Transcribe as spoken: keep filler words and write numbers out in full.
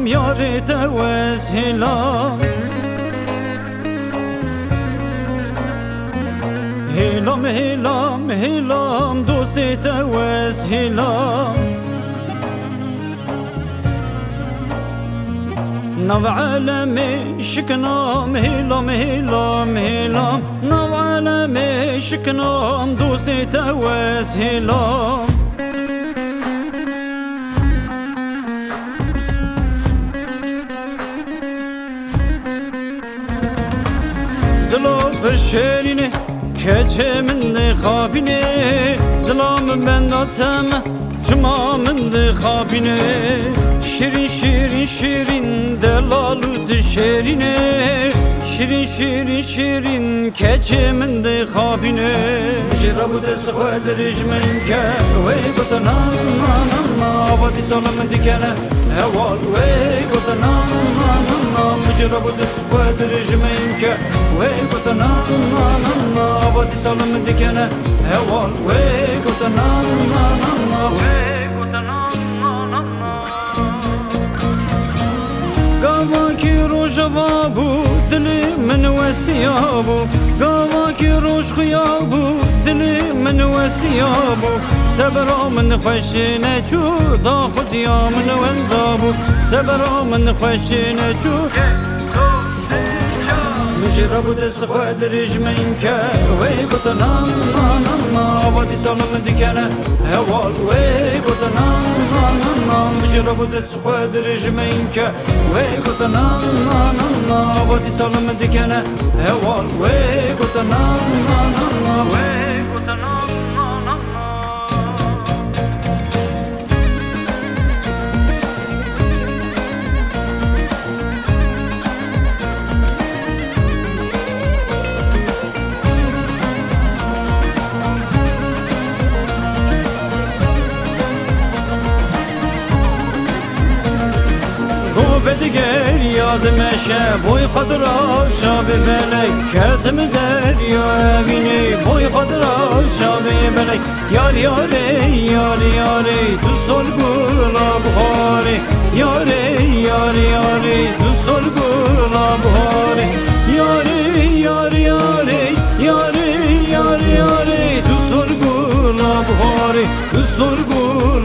Yarê te wez hêlam. Hêlam, hêlam, hêlam, dostê te wez hêlam. Nav elemê şikinam, hêlam, hêlam, hêlam. Nav elemê şikinam, dostê te wez hêlam. Dilo pir şêrîn e, keçê min dixapîne. Dila min benda te me, çima min dixapîne. Şîrîn, şîrîn, şîrîn, delal û tu şêrîn e. Şîrîn, şîrîn, şîrîn, keçê min dixapîne. Ji rabû dest xwe dirêj min ke, wê gote na, na, na, na, ava dîsa li min dikene heval. Wê gote na, na, na, na, min ji rabû dest xwe dirêj min ke, wê gote na, na, na, na, ava dîsa li min dikene heval. Wê gote na, na, na, na, wê gote na, na, na, na. Gavakî rojeva bû, dilê min wesiya bû. Gavakî roj xuya bû, dilê min wesiya bû. Sebra min xweş neçû, daxuziya min wenda bû. Sebra min xweş neçû. Min ji rabû dest xwe dirêj min ke, wê gote na, na, na, na, ava dîsa li min dikene heval. Wê gote na, na, na, na, min ji rabû dest xwe dirêj min ke, wê gote na, na, na, na, ava dîsa li min dikene heval. Wê gote na, na, na, na, wê gote na, na, na, na. Go vedigeriya dimeşe, boy xwe diraşa bi belek, ketim derya evînê, boy xwe diraşa bi belek. Yar yarê, yar yarê, tu sol gula buharê. Yarê, yar yarê, tu sol gula buharê. Yarê, yar yarê, yarê, yar yarê, tu sol gula buharê. Tu sol gula